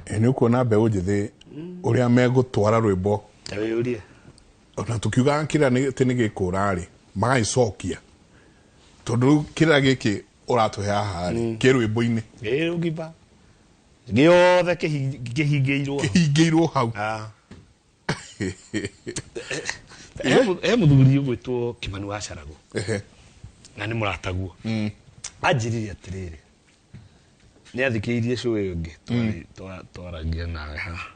Nĩ ũkuona mbeũ njĩthĩ ũrĩa megũtwara rwĩmbo. Ta wĩyũrie. Ona tũkiugaga kĩrĩa atĩ nĩ gĩkũra rĩ, magagĩcokia, tondũ rĩu kĩrĩa gĩkĩ ũratũhe haha rĩ, kĩ rwĩmbo-inĩ. Ĩ rũgima gĩothe kĩhingĩirwo. Kĩhingĩirwo hau. Ah. He mũthuri ũgwĩtwo Kimani wa Carago, na nĩ mũrataguo, anjĩrire atĩrĩrĩ, nĩ athikĩrĩirie show ĩyo ĩngĩ twaragia nawe haha,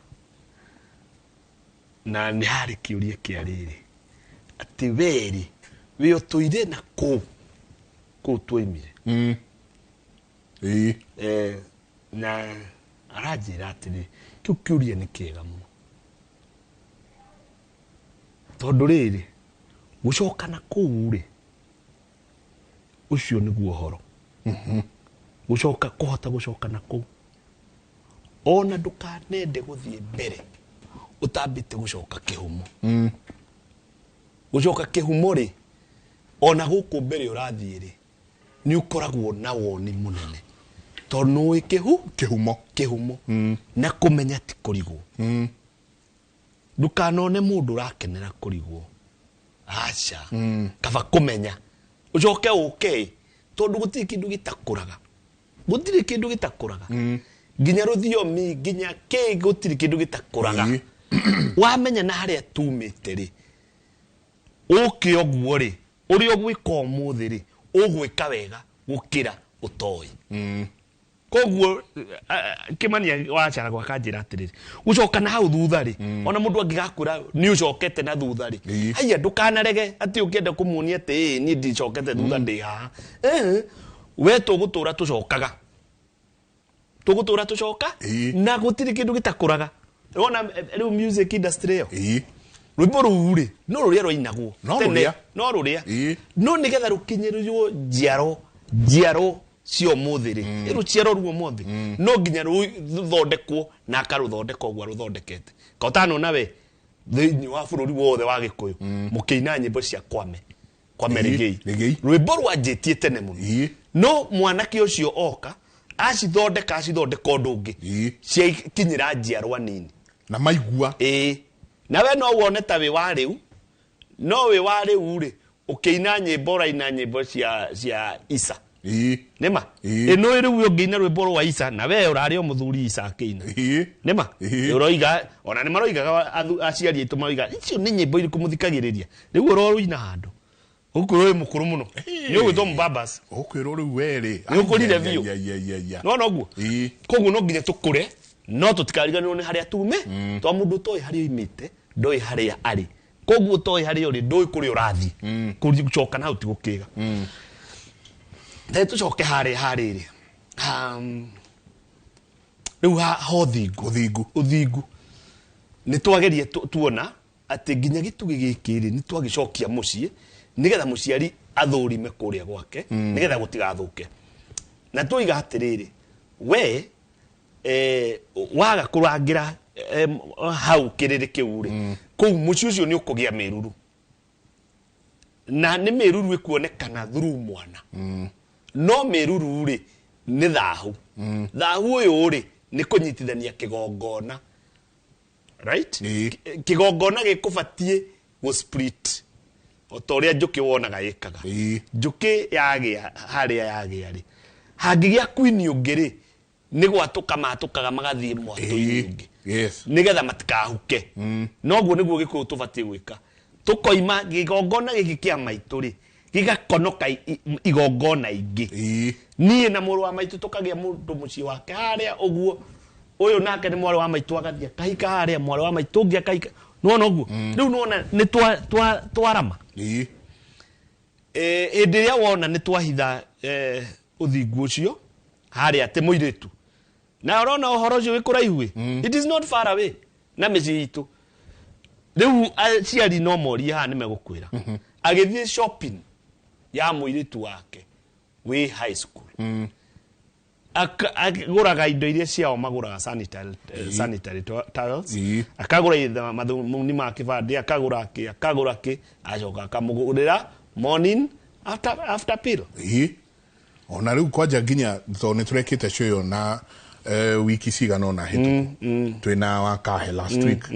na nĩ harĩ kĩũria kĩa rĩrĩ, atĩ werĩ wĩ ũtũire na kũu kũu tuoimire. Na aranjĩra atĩrĩ, kĩu kĩũria nĩ kĩega mũno, tondũ rĩrĩ, gũcoka na kũu rĩ, ũcio nĩguo ũhoro. Gũcoka, kũhota gũcoka na kũu, ona ndũkanende gũthiĩ mbere ũtambĩte gũcoka kĩhumo. Gũcoka kĩhumo rĩ, ona gũkũ mbere ũrathiĩ rĩ, nĩ ũkoragwo na woni mũnene, tondũ nĩũĩ kĩhu Kĩhumo. Kĩhumo. Na kũmenya ti kũrigwo. Ndũkanone mũndũ ũrakenera kũrigwo, aca. Kaba kũmenya ũcoke ũke, tondũ gũtirĩ kĩndũ gĩtakũraga, gũtirĩ kĩndũ gĩtakũraga, nginya rũthiomi, nginya kĩ, gũtirĩ kĩndũ gĩtakũraga. Wamenya na harĩa tumĩte rĩ, ũke ũguo rĩ, ũrĩa ũgwĩka ũmũthĩ rĩ, ũgwĩka wega gũkĩra ũtoĩ. Koguo Kimani wa Carago akanjĩra atĩrĩrĩ, gũcoka na hau thutha rĩ, ona mũndũ angĩgakwĩra nĩ ũcokete na thutha rĩ, haiya, ndũkanarege atĩ ũkĩenda kũmuonia atĩ ĩĩ, niĩ ndicokete thutha, ndĩ haha. We tũgũtũra tũcokaga, tũgũtũra tũcoka. Na gũtirĩ kĩndũ gĩtakũraga. Wona rĩu music industry ĩyo, rwĩmbo rũu rĩ, no rũrĩa rwainagwo No tene, rũrĩa. No rũrĩa. No nĩgetha rũkinyĩrĩrwo njiaro njiaro cia ũmũthĩ rĩ, rũciaro rwa ũmũthĩ, no nginya rũthondekwo, na akarũthondeka ũguo arũthondekete. Ka ũtanona we thĩinĩ wa bũrũri wothe wa Gĩkũyũ mũkĩina nyĩmbo cia Kwame Kwame Rĩgĩi. Rĩgĩi. Rwĩmbo rwanjĩtie tene mũno. No mwanake ũcio oka acithondeka, acithondeka ũndũ ũngĩ, ciakinyĩra njiarwa nini. Na maigua. Ĩĩ, nawe no wone ta wĩ wa rĩu, no wĩ wa rĩu rĩ, ũkĩina nyĩmbo ũraina nyĩmbo cia Isa. Nĩma? Ĩĩ. Ĩno rĩu ũngĩina rwĩmbo rwa Isa, na we ũrarĩ o mũthuri Isa akĩina. Nĩma? Ũroiga ona nĩ maroigaga, aciari aitũ maroiga, icio nĩ nyĩmbo irĩkũ mũthikagĩrĩria? Rĩu ũrorũina handũ ũkwĩrwo wĩ mũkũrũ mũno, nĩ ũgwĩtwo mũbabas. Ũkwĩrwo rĩu we rĩ. Nĩ ũkũrire biũ. Ai, Nĩwona ũguo? Ĩĩ. Koguo no nginya tũkũre, no tũtikariganĩrwo nĩ harĩa tume, tondũ mũndũ ũtoĩ harĩa oimĩte ndoĩ harĩa arĩ. Koguo ũtoĩ harĩa ũrĩ, ndũĩ kũrĩa ũrathiĩ. Gũcoka na hau ti gũkĩga. Reke tũcoke harĩa harĩrĩ, rĩu ha ũthingu. Ũthingu. Ũthingu nĩ twageria tuona atĩ nginya gĩtugĩ gĩkĩ rĩ, nĩ twagĩcokia mũciĩ, nĩgetha mũciari athũrime kũrĩa gwake, nĩgetha gũtigathũke. Na twoiga atĩrĩrĩ, we waga kũrangĩra hau kĩrĩrĩ kĩu rĩ, kũu mũciĩ ũcio nĩ ũkũgĩa mĩruru, na nĩ mĩruru ĩkuonekana through mwana. No mĩruru rĩ, nĩ thahu. Thahu ũyũ rĩ, nĩ kũnyitithania kĩgongona, right? Kĩgongona gĩkũbatiĩ gũ split o ta ũrĩa njũkĩ wonaga ĩkaga. Njũkĩ yagĩa harĩa yagĩa rĩ, hangĩgĩa queen ũngĩ rĩ, nĩ gwatũka matũkaga magathiĩ mwatũ-inĩ ũngĩ, nĩgetha matikahuke. Noguo nĩguo Gĩkũyũ tũbatiĩ gwĩka, tũkoima kĩgongona gĩkĩ kĩa maitũ rĩ, gĩgakonoka igongona ingĩ. Niĩ na mũrũ wa maitũ tũkagĩa mũndũ mũciĩ wake harĩa ũguo, ũyũ nake nĩ mwarĩ wa maitũ, agathiĩ akahika harĩa, mwarĩ wa maitũ ũngĩ akahika. Nĩwona ũguo? Rĩu nĩwona nĩ twarama. Hĩndĩ ĩrĩa wona nĩ twahitha ũthingu ũcio harĩa atĩ mũirĩtu na ũrona ũhoro ũcio wĩ kũraihu ĩ, it is not far away na mĩciĩ itũ. Rĩu aciari no morie haha, nĩ megũkwĩra agĩthiĩ shopping ya mũirĩtu wake wĩ high school, agũraga indo iria ciao magũraga, sanitary towels, akagũra mathumuni ma kĩbandĩ, akagũra kĩ, akagũra kĩ, acoka akamũgũrĩra morning after pill. Ona rĩu kwanja nginya tondũ nĩ tũrekĩte show ĩyo na Wiki cigana ũna hĩtũku twĩna wakahe last week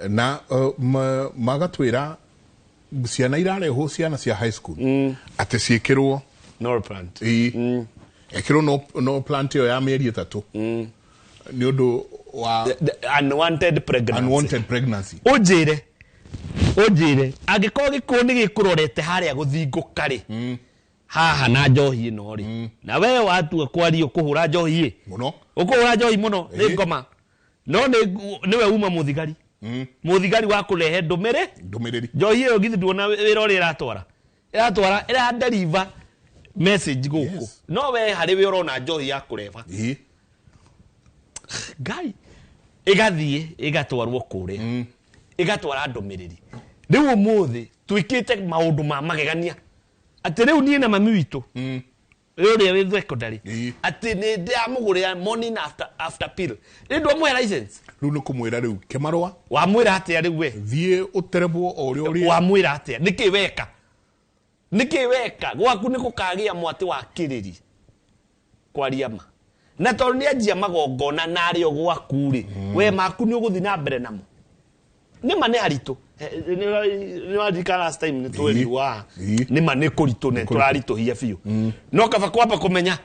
na magatwĩra ciana irarehwo, ciana cia high school, atĩ ciĩkĩrwo Norplant. Ĩĩ. Ĩkĩrwo no plant ĩyo ya mĩeri 3 nĩ ũndũ wa The unwanted pregnancy. Unwanted pregnancy. Ũnjĩre angĩkorwo gĩkuũ nĩ gĩkũrorete harĩa gũthingũka rĩ, haha na njohi ĩno rĩ, na we watua kwaria ũkũhũra njohi ĩ Mũno. Ũkũhũra njohi mũno nĩ ngoma, no nĩwe uma mũthigari, mũthigari wa kũrehe ndũmĩrĩ Ndũmĩrĩri. Njohi ĩyo githĩ nduona wĩra ũrĩa ĩratwara ĩra deliver message gũkũ? No we harĩ we ũrona njohi ya kũreba. Ngai ĩgathiĩ ĩgatwarwo kũrĩa, ĩgatwara ndũmĩrĩri. Rĩu ũmũthĩ twĩkĩte maũndũ ma magegania atĩ rĩu niĩ na mami witũ ũrĩa wĩ secondary, atĩ nĩ ndĩramũgũrĩra morning after pill. Rĩu ndwamũhe license. Rĩu nĩ kũmwĩra rĩu kĩmarũa. Wamwĩra atĩa rĩu we? Thiĩ ũterebwo o ũrĩa ũrĩa. Wamwĩra atĩa? Nĩkĩ weka? Nĩkĩ weka? Gwaku nĩ gũkagĩa mwatĩ wa kĩrĩri kwaria ma, na tondũ nĩ anjia magongona na arĩ o gwaku rĩ, we maku nĩ ũgũthiĩ na mbere namo. Nĩ ma nĩ haritũ. Nĩ waririkana last time nĩ twerirwo haha? Nĩ ma nĩ kũritũ na tũraritũhia biũ, no kaba kwamba kũmenya,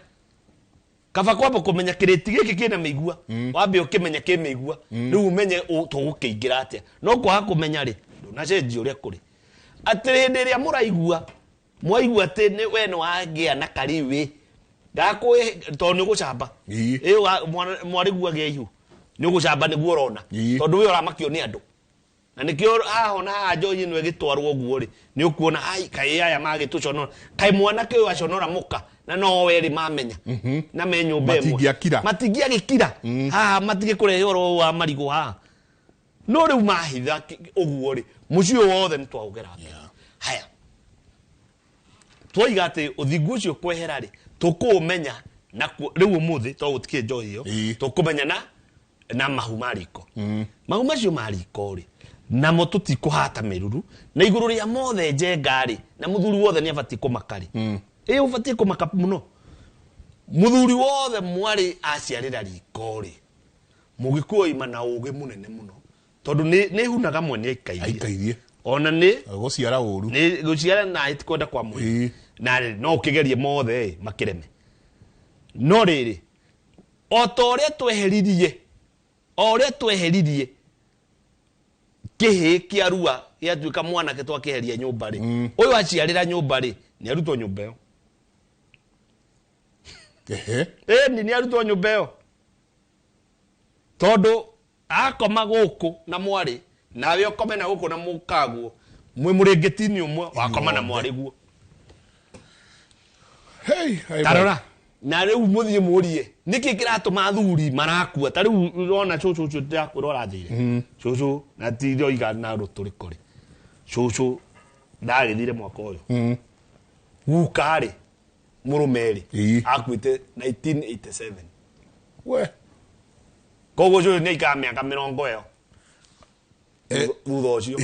kaba kwamba kũmenya kĩrĩti gĩkĩ kĩna mĩigua. Wambe ũkĩmenye kĩ mĩigua, rĩu ũmenye tũgũkĩingĩra atĩa. No kwaga kũmenya rĩ, ndũnacenjia ũrĩa kũrĩ, atĩ hĩndĩ ĩrĩa mũraigua mwaigua atĩ nĩ we nĩ wagĩa na kariwĩ gakwĩ, tondũ nĩ ũgũcamba. Ĩ mwarĩguo agĩa ihu nĩ ũgũcamba nĩguo ũrona, tondũ we ũramakio nĩ andũ, na nĩkĩo haha ona haha njohi ĩno ĩgĩtwarwo ũguo rĩ, nĩ ũkuona ai kaĩ aya magĩtũconora, kaĩ mwanake ũyũ aconora mũka na no werĩ mamenya na me nyũmba ĩmwe. Matingĩakira. Matingĩagĩkira haha, matigĩkũrehe ũhoro wa marigũ haha. No rĩu mahitha ũguo rĩ, mũciĩ ũyũ wothe nĩ twaũgera. Haya, twoiga atĩ ũthingu ũcio kwehera rĩ, tũkũũmenya na rĩu ũmũthĩ to gũtikĩrĩ njohi ĩyo. Tũkũmenya na mahu ma riko. Mahu macio ma riko rĩ, namo tũtikũhata mĩruru na igũrũ rĩa mothe njenga rĩ, na mũthuri wothe nĩ abatiĩ kũmaka rĩ, ĩ ũbatiĩ kũmaka mũno. Mũthuri wothe mwarĩ aciarĩra riko rĩ, mũgĩkũyũ oima na ũgĩ mũnene mũno, tondũ nĩ hunaga mwene aikairie. Aikairie. Ona nĩ Gũciara ũru. Nĩ gũciara na itikwenda kwa mwĩrĩ na no ũkĩgerie mothe ĩ, makĩreme. No rĩrĩ, o ta ũrĩa tweheririe, o ũrĩa tweheririe kĩhĩ kĩa rua gĩatuĩka mwanake, twakĩheria nyũmba rĩ, ũyũ aciarĩra nyũmba rĩ, nĩ arutwo nyũmba ĩyo. Ĩni nĩ arutwo nyũmba ĩyo, tondũ akoma gũkũ na mwarĩ, nawe ũkome na gũkũ na mũkaguo, mwĩ mũrĩngĩti-inĩ ũmwe, wakoma na mwarĩ guo. Hey, hey, tarora na rĩu mũthiĩ mũrie nĩkĩ kĩratũma athuri marakua. Ta rĩu ũrona cũcũ ũcio ndĩrakwĩra ũrathire cũcũ, na tiroiga na rũtũrĩko rĩ, cũcũ ndagĩthire mwaka ũyũ. Guka rĩ, mũrũme rĩ, akuĩte 1987. We. Koguo cũcũ nĩ aikara mĩaka 20 ĩyo thutha ũcio.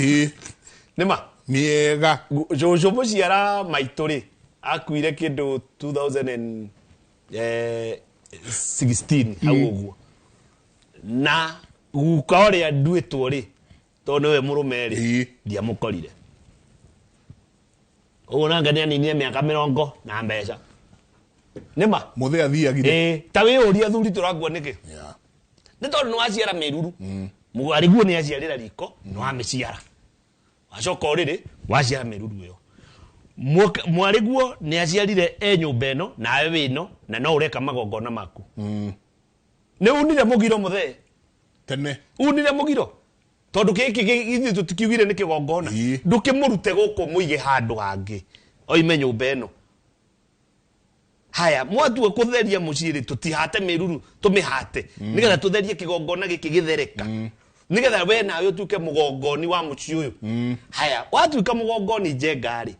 Nĩma. Mĩega. Cũcũ mũciara maitũ rĩ, akuire kĩndũ 2016 hau ũguo, na guka ũrĩa nduĩtwo rĩ, tondũ nĩwe mũrũme rĩ, ndiamũkorire ũguo, nanga nĩ aninire mĩaka 20 na mbeca. Nĩma. Mũthee athiagire. Ĩ, ta wĩyũrie athuri tũrakua nĩkĩ? Nĩ tondũ nĩ waciara mĩruru. Mũgariguo nĩ aciarĩra riko, nĩ wamĩciara, wacoka ũrĩrĩ waciara mĩruru ĩyo. Mwarĩguo nĩ aciarire e nyũmba ĩno, nawe wĩno na no ũreka magongona maku. Nĩ unire mũgiro, mũthee. Tene. Unire mũgiro, tondũ gĩkĩ ithuĩ tũtikiugire nĩ kĩgongona. Ndũkĩmũrute gũkũ, mũige handũ hangĩ, oime nyũmba ĩno. Haya, mwatua kũtheria mũciĩ rĩ, tũtihate mĩruru, tũmĩhate nĩgetha tũtherie kĩgongona gĩkĩ gĩthereka, nĩgetha we nawe ũtuĩke mũgongoni wa mũciĩ ũyũ. Haya, watuĩka mũgongoni njenga rĩ,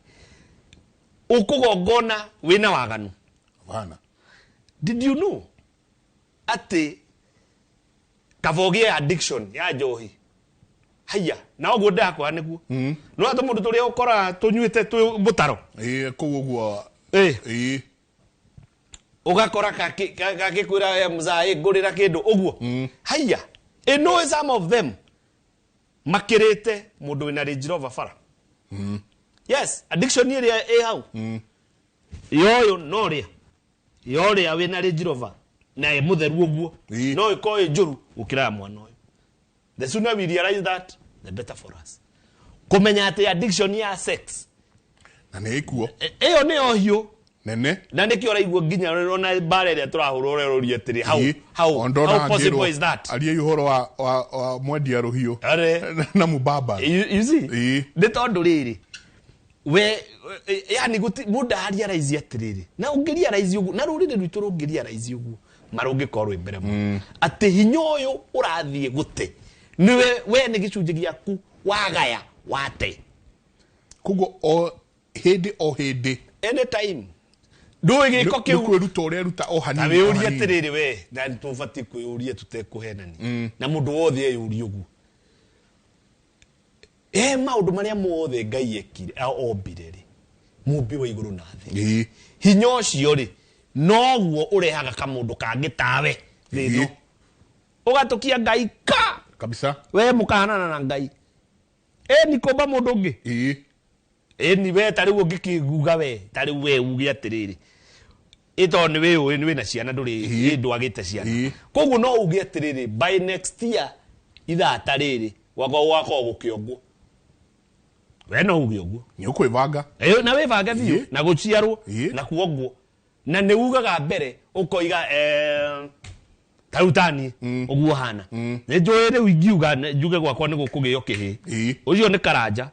ũkũgongona wĩna waganu? Bana. Did you know atĩ kaba ũgĩe addiction ya njohi? Haiya, na ũguo ndĩrakwĩra nĩguo no atĩ mũndũ tũrĩa ũkoraga tũnyuĩte twĩ mũtaro. Ĩĩ, kũu ũguo. Ĩ. Ũgakora gakĩkwĩra mzaĩ ngũrĩra kĩndũ ũguo. Haiya, ĩnũĩ some of them makĩrĩte mũndũ wĩna Range Rover bara. Yes, addiction ĩrĩa ĩ hau yoyo no rĩa yorĩa wĩna Range Rover na ĩ mũtheru ũguo, no ĩkorwo ĩ njũru gũkĩra ya mwana ũyũ. The sooner we realize that, the better for us. Kũmenya atĩ addiction ya sex na nĩ ĩkuo ĩyo nĩyo hiũ nene, na nĩkĩo ũraigua nginya ona mbara ĩrĩa tũrahũrwo ũreroria atĩrĩ how possible is that? Aria ũhoro wa mwendia rũhiũ na mubaba. You see? Nĩ tondũ rĩrĩ we yani guti mundu arealize atĩrĩrĩ, na ũngĩrealize ũguo na rũrĩrĩ rwitũ rũngĩrealize ũguo marũngĩkorwo rwĩ mbere mũno atĩ hinya ũyũ ũrathiĩ gũte nĩwe we nĩ gĩcunjĩ gĩaku wagaya wate. Koguo o hĩndĩ o hĩndĩ, anytime ndũĩ gĩko nĩ kĩu kwĩruta ũreruta o ta hanini o wĩyũrie hanini. Atĩrĩrĩ we, na tũbatiĩ kwĩyũria tũtekũhenania na mũndũ wothe eyũrie ũguo e maũndũ marĩa mothe Ngai ekire ombire rĩ, mũmbi wa igũrũ na thĩ, hinya ũcio rĩ noguo ũrehaga kamũndũ kangĩ tawe thĩ ĩno, ũgatũkia Ngai ka Kabisa. We mũkahanana na Ngai ĩni kũmba mũndũ ũngĩ. Ĩni we ta rĩu ũngĩkĩguga we ta rĩu we uge atĩrĩrĩ ĩ tondũ nĩ wĩyũĩ nĩ wĩna ciana ndũrĩ ĩ ndwagĩte ciana, koguo no uge atĩrĩrĩ by next year ithaa ta rĩrĩ gwakwa gũgakorwo gũkĩongwo, we no uge ũguo. Nĩ ũkwĩbanga. Na wĩbange biũ na gũciarwo na kuongwo na nĩ ugaga mbere ũkoiga ta rĩu taniĩ ũguo hana nĩ njũĩ rĩu ingiuga njuge gwakwa nĩ gũkũgĩo kĩhĩ, ũcio nĩ karanja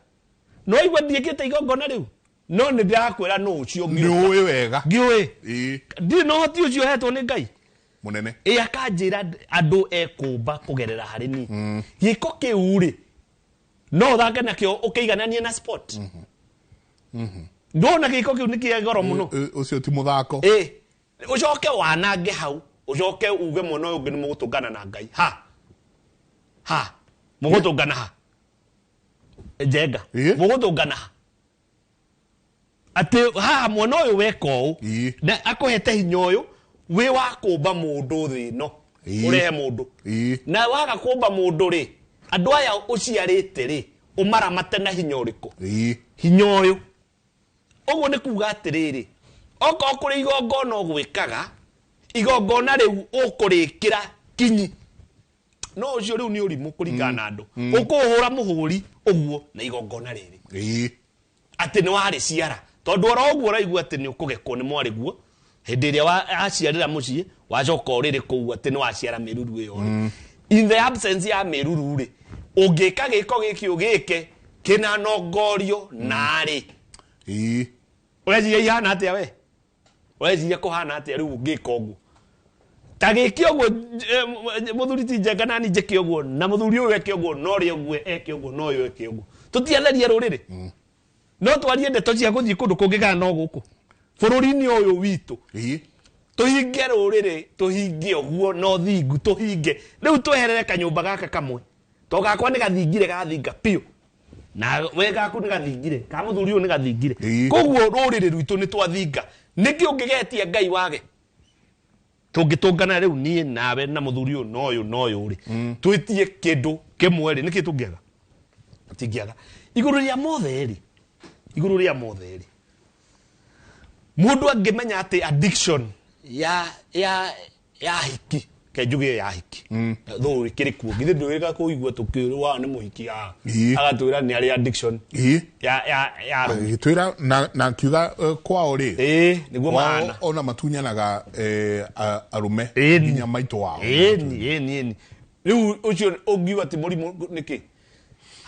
no igua ndiĩkĩte igongona rĩu no nĩ ndĩrakwĩra nũ ũcio Nĩ ngĩũka ũĩ wega. Ngĩũĩ ndirĩ na ũhoti ũcio hetwo nĩ Ngai Mũnene. Ĩ akanjĩra andũ ekũmba kũgerera harĩ niĩ gĩko kĩu rĩ no ũthake nakĩo ũkĩigananie na sport, ndona gĩko kĩu nĩ kĩa goro mũno. Ũcio ti mũthako. Ĩ ũcoke wanange hau, ũcoke uge mwena ũyũ ũngĩ nĩ mũgũtũngana na Ngai ha ha mũgũtũngana ha njenga, mũgũtũngana ha atĩ haha mwena ũyũ weka ũũ na akũhete hinya ũyũ wĩ wa kũmba mũndũ thĩ ĩno, ũrehe mũndũ, na waga kũmba mũndũ rĩ andũ aya ũciarĩte rĩ ũmaramate na hinya ũrĩkũ? Hinya ũyũ ũguo nĩ kuga atĩrĩrĩ okorwo kũrĩ igongona ũgwĩkaga igongona rĩu ũkũrĩkĩra kinyi no ũcio rĩu nĩ ũrimũ kũringana na andũ ũkũhũra mũhũri ũguo na igongona rĩrĩ atĩ nĩ warĩciara tondũ oro ũguo ũraigua atĩ nĩ ũkũgekwo nĩ mwarĩguo hĩndĩ ĩrĩa aciarĩra mũciĩ wacoka ũrĩrĩ kũu atĩ nĩ waciara mĩruru ĩyo rĩ, in the absence ya mĩruru rĩ ũngĩka gĩko gĩkĩ ũgĩke kĩna nongorio narĩ, ũreciria ihana atĩa we, ũreciria kũhana atĩa rĩu ũngĩka ũguo ta gĩke ũguo mũthuri ti njenga nani njĩke ũguo na mũthuri ũyũ eke ũguo na ũrĩa ũguo eke ũguo na ũyũ eke ũguo tũtiatheria rũrĩrĩ no twarie ndeto cia gũthiĩ kũndũ kũngĩ kana no gũkũ bũrũri-inĩ ũyũ witũ tũhinge rũrĩrĩ tũhinge ũguo na ũthingu tũhinge rĩu tweherere kanyũmba gaka kamwe to gakwa nĩ gathingire gathinga biũ na we gaku nĩ gathingire ka mũthuri ũyũ nĩ gathingire, koguo rũrĩrĩ rwitũ nĩ twathinga nĩkĩ ũngĩgetia Ngai wage tũngĩtũngana rĩu niĩ nawe na mũthuri ũyũ na ũyũ na ũyũ rĩ twĩtie kĩndũ kĩmwe rĩ nĩkĩ tũngĩaga tingĩaga igũrũ rĩa mothe rĩ igũrũ rĩa mothe rĩ mũndũ angĩmenya atĩ addiction ya hiki ke njuge ya hiki thũ ĩkĩrĩ kuo githĩ ndũĩga kũigua tũkĩrwa nĩ mũhiki haha agatwĩra nĩ arĩ addiction ya rũĩ. Agĩtwĩra na akiuga kwao rĩ ĩĩ nĩguo kwao mahana ona matunyanaga arũme nginya maitũ wao. Ĩni ĩni ĩni rĩu ũcio ũngiuga atĩ mũrimũ nĩkĩ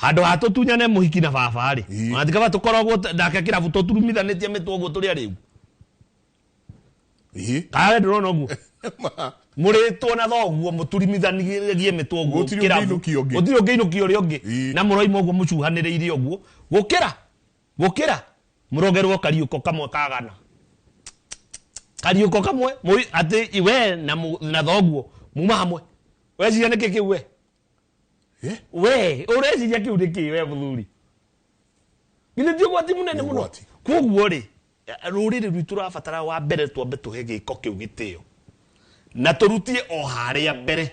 handũ ha tũtunyane mũhiki na baba rĩ ona ti kaba tũkoragwo nake kĩrabu tũturumithanĩtie mĩtwe ũguo tũrĩ arĩu kana we ndũrona ũguo mũrĩtwo na thoguo mũturimithanagie mĩtwe ũguo Gũtirĩ kĩrabu. ũngĩinũkia ũngĩ. Gũtirĩ ũngĩinũkia ũrĩa ũngĩ na mũroima ũguo mũcuhanĩrĩirie ũguo gũkĩra mũrogerwo kariũko kamwe kagana kariũko kamwe atĩ we na thoguo muma hamwe weciria nĩkĩ kĩu we we ũreciria kĩu nĩkĩ we mũthuri githĩ ti ũgwati mũnene Nĩ mũno ũgwati. Koguo rĩ Rũrĩrĩ rwitũ rũrabatara wa mbere twambe tũhe gĩko kĩu gĩtĩo na tũrutie o harĩa mbere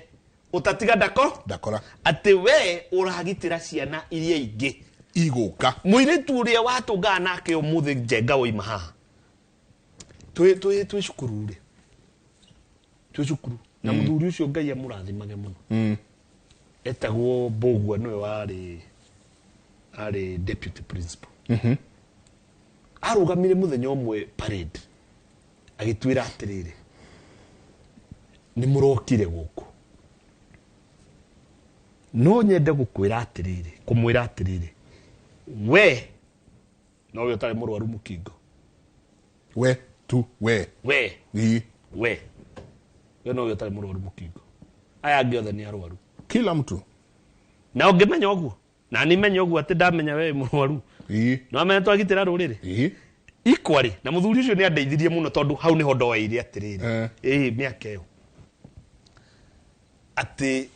ũtatiga ndako Ndakora. Atĩ we ũragitĩra ciana iria ingĩ Igũka. Mũirĩtu ũrĩa watũngaga nake ũmũthĩ njenga woima haha twĩ cukuru rĩ, twĩ cukuru na mũthuri ũcio, Ngai amũrathimage mũno, etagwo Mbũgua, nĩwe warĩ arĩ deputy principal. Arũgamire mũthenya ũmwe parade agĩtwĩra atĩrĩrĩ, nĩ mũrokire gũkũ, no nyende gũkwĩra atĩrĩrĩ, kũmwĩra atĩrĩrĩ, we nowe ũtarĩ mũrwaru mũkingo. We tu we. We. Ii. We nowe ũtarĩ mũrwaru mũkingo, aya angĩ othe nĩ arwaru. Kila mtu. Na ũngĩmenya ũguo na nĩ menya ũguo atĩ ndamenya we wĩ mũrwaru, no amenya twagitĩra rũrĩrĩ ikwarĩ na mũthuri ũcio nĩ andeithirie mũno, tondũ hau nĩho ndoeire atĩrĩrĩ, ĩĩ mĩaka ĩyo atĩ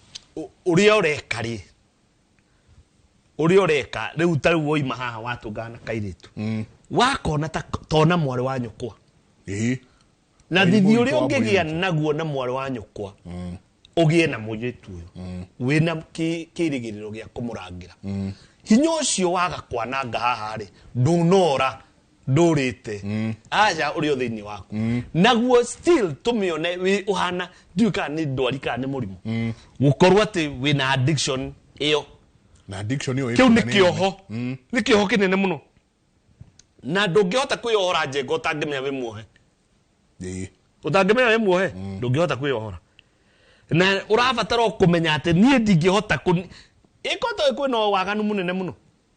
ũrĩa ũreka rĩ, ũrĩa ũreka rĩu, ta rĩu woima haha watũngana na kairĩtu, wakona ta tona mwarĩ wa nyũkwa na Mũrimũ thithi witũ ũrĩa wa ũngĩgĩa mũirĩtu. Naguo na mwarĩ wa nyũkwa ũgĩe na mũirĩtu ũyũ wĩna kĩrĩgĩrĩro gĩa kũmũrangĩra hinya ũcio waga kwananga haha rĩ, ndũnora ndũrĩte aca ũrĩ o thĩinĩ waku naguo still tũmĩone wĩ ũhana ndiũĩ kana nĩ ndwari kana nĩ mũrimũ gũkorwo atĩ wĩna addiction ĩyo. Na addiction ĩyo Kĩu nĩ ĩkũna. kĩoho, nĩ kĩoho kĩnene mũno na ndũngĩhota kwĩyohora njenga ũtangĩmenya wĩ muohe. Ũtangĩmenya wĩ muohe ndũngĩhota kwĩyohora, na ũrabatara o kũmenya atĩ niĩ ndingĩhota ĩkoto kwĩna waganu mũnene mũno,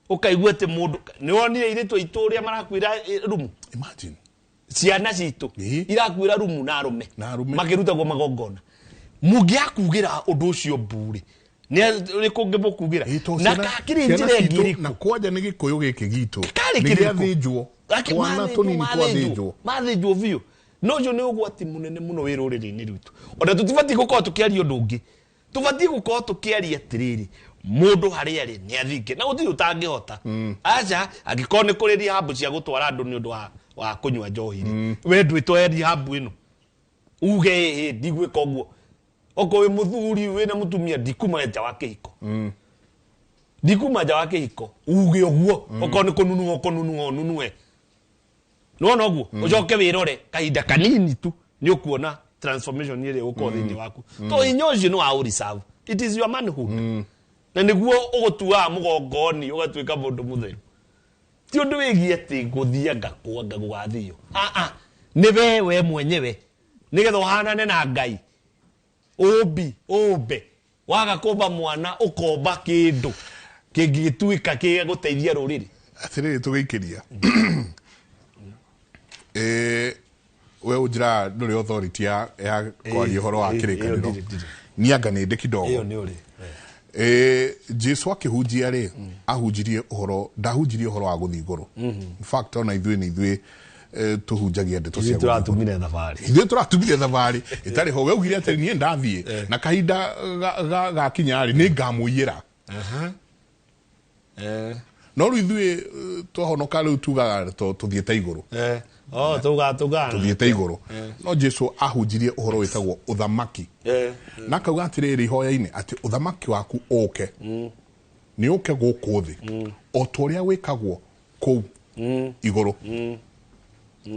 ũkaigua atĩ mũndũ nĩ wonire airĩtu aitũ ũrĩa marakuĩra rumu. Imagine. Ciana citũ irakuĩra rumu na arũme. Na arũme. Makĩrutagwo magongona, mũngĩakugĩra ũndũ ũcio mbũrĩ nĩ ũrĩkũ ũngĩmũkugĩra Ĩĩ, to na ciana kakĩrĩ njĩra ĩngĩ citũ, ĩrĩkũ? Na kwanja nĩ gĩkũyũ gĩkĩ gitũ Karĩ nĩ kĩrĩkũ? gĩathĩnjwo. Twana tũnini twathĩnjwo. Mathĩnjwo biũ, no ũcio nĩ ũgwati mũnene mũno wĩ rũrĩrĩ-inĩ rwitũ. Ona tũtibatiĩ gũkorwo tũkĩaria ũndũ ũngĩ, tũbatiĩ gũkorwo tũkĩaria atĩrĩrĩ, mũndũ harĩa arĩ nĩ athinge na gũtirĩ ũtangĩhota. Aca, angĩkorwo nĩ kũrĩ rehab cia gũtwara andũ nĩ ũndũ wa kũnyua njohi rĩ, we ndwĩtwae rehab ĩno uge ĩhĩ ndigwĩka ũguo. Okorwo wĩ mũthuri wĩna mũtumia, ndikuma nja wa kĩhiko, ndikuma nja wa kĩhiko, uge ũguo. Okorwo nĩ kũnunuha ũkũnunuha, ũnunue nĩwona ũguo, ũcoke wĩrore kahinda kanini tu nĩ ũkuona transformation ĩrĩa ĩgũkorwo thĩinĩ waku, to hinya ũcio nĩ wa ũreserve. It is your manhood, na nĩguo ũgũtuaga mũgongoni ũgatuĩka mũndũ mũtheru. Ti ũndũ wĩgiĩ atĩ gũthiĩ anga kũ anga gũgathio. Ah, nĩ we mwenyewe, nĩgetha ũhanane na Ngai ũmbi ũmbe waga kũmba mwana ũkomba kĩndũ kĩngĩtuĩka kĩa gũteithia rũrĩrĩ. Atĩrĩrĩ, tũgĩikĩria, we ũnjĩraga ndũrĩ authority ya kwaria ũhoro wa kĩrĩkanĩro. Ĩyo ndirĩ. Niĩ anga nĩ ndĩ kidogo. Ĩyo nĩ ũrĩ. Jesu akĩhunjia rĩ, ahunjirie ũhoro, ndahunjirie ũhoro wa gũthiĩ igũrũ. In fact, ona ithuĩ nĩ ithuĩ tũhunjagia ndeto cia Ithuĩ gũthiĩ igũrũ. Tũratumire thabarĩ. Ithuĩ tũratumire thabarĩ ĩtarĩ ho. We ugire atĩ niĩ ndathiĩ na kahinda gakinya rĩ, nĩ ngamũiyĩra. No rĩu ithuĩ twahonoka rĩu tugaga tũthiĩte igũrũ. Oh, tuga tugana. Tũthiĩte igũrũ, no Jesu ahunjirie ũhoro wĩtagwo ũthamaki na akauga atĩrĩrĩ ihoya-inĩ atĩ ũthamaki waku ũke, nĩ ũke gũkũ thĩ o ta ũrĩa wĩkagwo kũu igũrũ.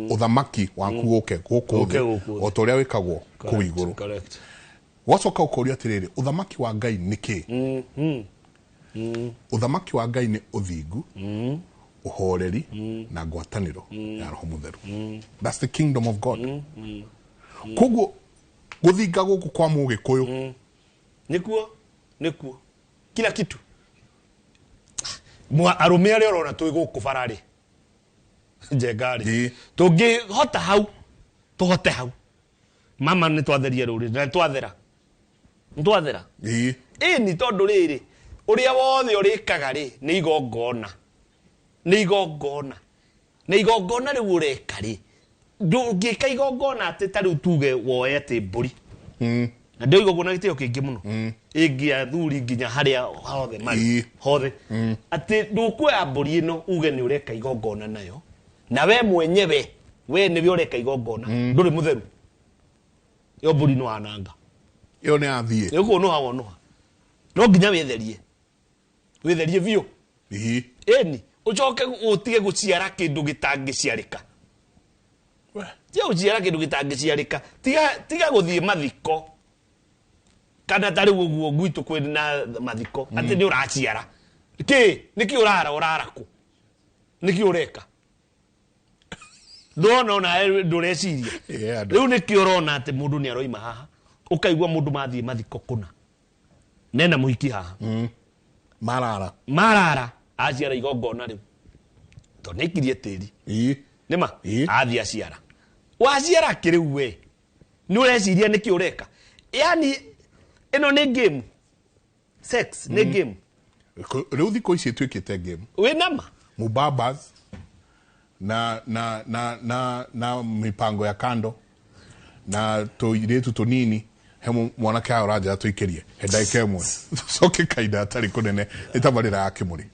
Ũthamaki waku ũke gũkũ Ũke thĩ gũkũ thĩ. o ta ũrĩa wĩkagwo kũu igũrũ. Wacoka ũkoria atĩrĩrĩ, ũthamaki wa Ngai nĩ kĩ? Ũthamaki wa Ngai nĩ ũthingu, ũhoreri na ngwatanĩro ya Roho Mũtheru. That's the kingdom of God. Koguo gũthinga gũkũ kwa mũgĩkũyũ. Nĩkuo kila kitu. Mwa arũme arĩa ũrona twĩ gũkũ bara rĩ, njenga rĩ, tũngĩhota hau, tũhote hau, mama, nĩ twatheria rũrĩrĩ na nĩ twathera, nĩ twathera. Ĩni tondũ rĩrĩ, ũrĩa wothe ũrĩkaga rĩ, nĩ igongona, nĩ igongona, na igongona rĩu ũreka rĩ, ndũngĩka igongona atĩ ta rĩu tuge woe atĩ mbũri, na ndĩoiga ũguo na gĩtĩo kĩingĩ mũno, ĩngĩ athuri nginya harĩa hothe marĩ, hothe, atĩ ndũkuoya mbũri ĩno uge nĩ ũreka igongona nayo na we mwenyewe. We nĩwe ũreka igongona, ndũrĩ mũtheru, ĩyo mbũri nĩ wananga. Ĩyo nĩ yathiĩ. Nĩ ũkũnũha wonũha, no nginya wĩtherie, wĩtherie biũ. Ĩni ũcoke ũtige gũciara kĩndũ gĩtangĩciarĩka. Tiga gũciara kĩndũ gĩtangĩciarĩka. Tiga gũthiĩ mathiko, kana ta rĩu ũguo gwitũ kwĩ na mathiko, atĩ nĩ ũraciara kĩ, nĩkĩ ũrara, ũrara kũ, nĩkĩ ũreka, ndũrona ona ndũreciria. Yeah, andũ. Rĩu nĩkĩo ũrona atĩ mũndũ nĩ aroima haha, ũkaigua mũndũ mathiĩ mathiko kũna nena mũhiki haha. Marara. Marara aciara igongona rĩu tondũ nĩaikirie tĩri. Nĩma. Athiĩ aciara, waciara kĩrĩu, we nĩ ũreciria nĩkĩ ũreka? Yani ĩno nĩ game, sex nĩ game. Rĩu thikũ ici ĩtuĩkĩte game. Wĩ nama. Mubabas na mipango ya kando na tũirĩtu tũnini, he mwanake haha ũranjĩra tũikĩrie he ndagĩka ĩmwe, tũcoke kahinda hatarĩ kũnene, nĩ tabarĩra ya Kĩmũrĩ.